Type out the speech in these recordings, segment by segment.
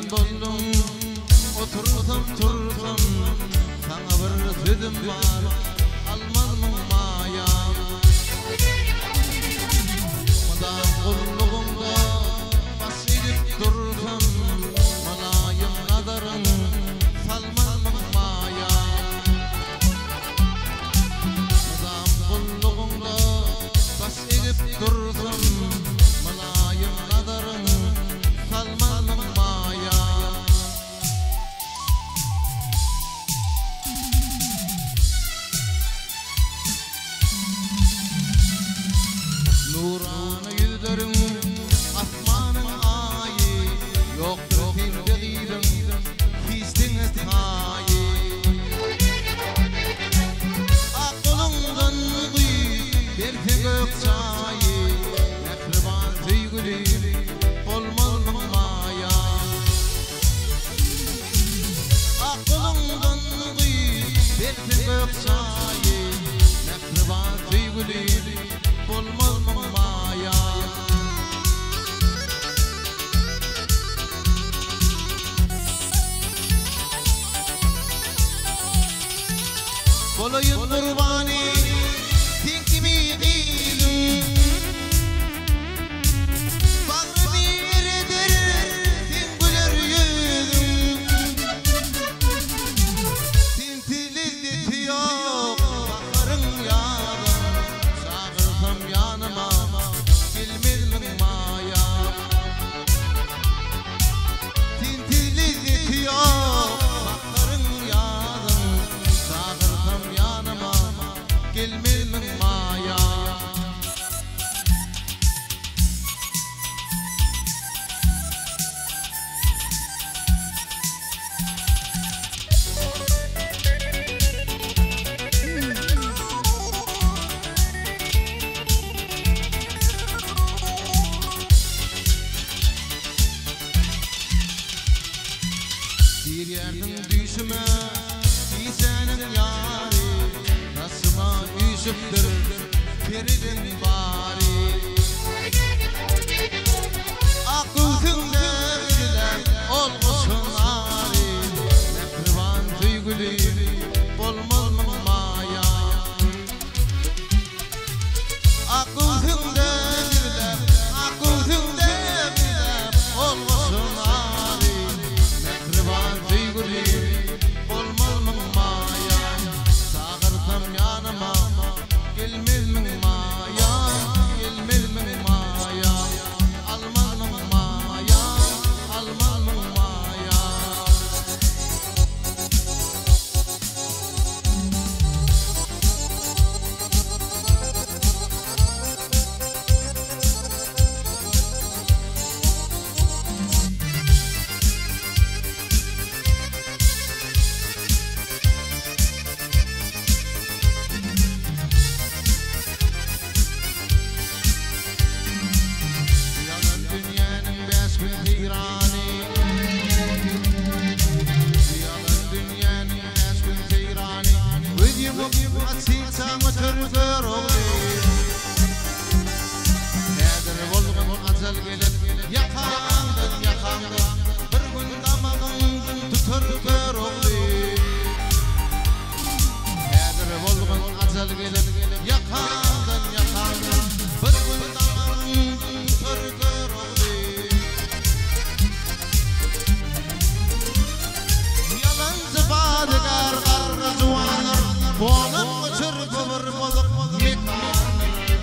Sen bolduň, otursam tursam, Saňa bir sözüm bar, almazmyň maýa? Mydam gullugyňda baş egip dursam, Mylaýym nazaryň salmazmyň maýa? Mydam gullugyňda baş egip dursam, Mylaýym nazaryň salmazmyň maýa? Nurana ýüzleriň asmanyň aýy, Ýokdur sende gyzyň hiç deňi taýy. Ak goluňdan guýup berse gök çaýy, Mähriban söýgülim bolmazmyň maýa. Ak goluňdan guýup berse gök çaýy, Mähriban söýgülim bolmazmyň maýa. Bolaýyn gurbany sen kimi gyzyň. Bagrymy ereder seň güler ýüzüň. Sensiz lezzeti ýok baharyň ýazyň. Çagyrsam ýanyma gelmezmiň maýa. Sensiz lezzeti ýok baharyň ýazyň. Çagyrsam ýanyma gelmezmiň maýa. Girýärsiň düýşüme gijäniň ýary, Daşyma üýşüpdir periliň bary. Ak göwsüňde gizläp ol goşa nary, Mähriban söýgülim bolmazmyň maýa. Ak göwsüňde gizläp, ak göwsüňde gizläp ol goşa nary, Mähriban söýgülim bolmazmyň maýa. Çagyrsam ýanyma gelmezmiň maýa, Gelmezmiň maýa, almazmyň maýa, almazmyň maýa. Ýalan dünýäniň bäş gün seýrany. Ýalan dünýäniň bäş gün seýrany. Göz ýumup açynçaň öter Görogly. Häzir bolgun ajal gelip ýakaňdan ýakaňdan bir gün damagyň tutar Görogly. Häzir bolgun ajal gelip ýakaňdan ýakaňdan bir gün damagyň tutar Görogly. Ýalançy badygär garry juwanlar Bolan göçer bu bir bozuk mekandyr.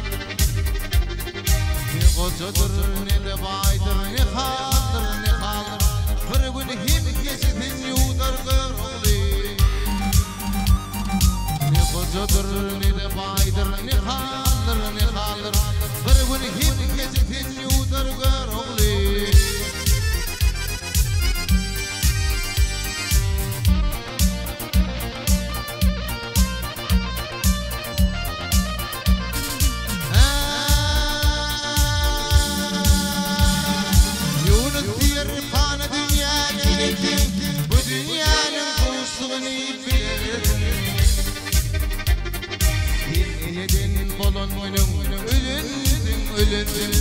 Ne gojadyr ne-de baýdyr ne haldyr ne haldyr Bir gün hem geçisin ýuwdar Görogly. Ne gojadyr ne-de baýdyr ne haldyr ne haldyr Bir gün hem geçisin ýuwdar Görogly. Ýunus diýer pany dünýäni bilseň, Bu dünýäniň buşlugyny bilersiň. Sen eneden bolan günüň ölensiň, ölensiň,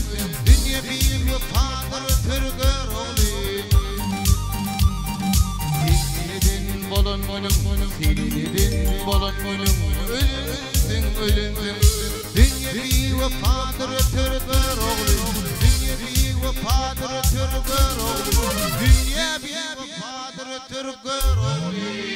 Dünýe biwepadyr, pürgör ogly. bolan günüň, Seni neden bolan günüň, Ölensiň, ölensiň. Dünýe biwepadyr öter Görogly, Dünýe biwepadyr öter Görogly, Dünýe biwepadyr öter Görogly.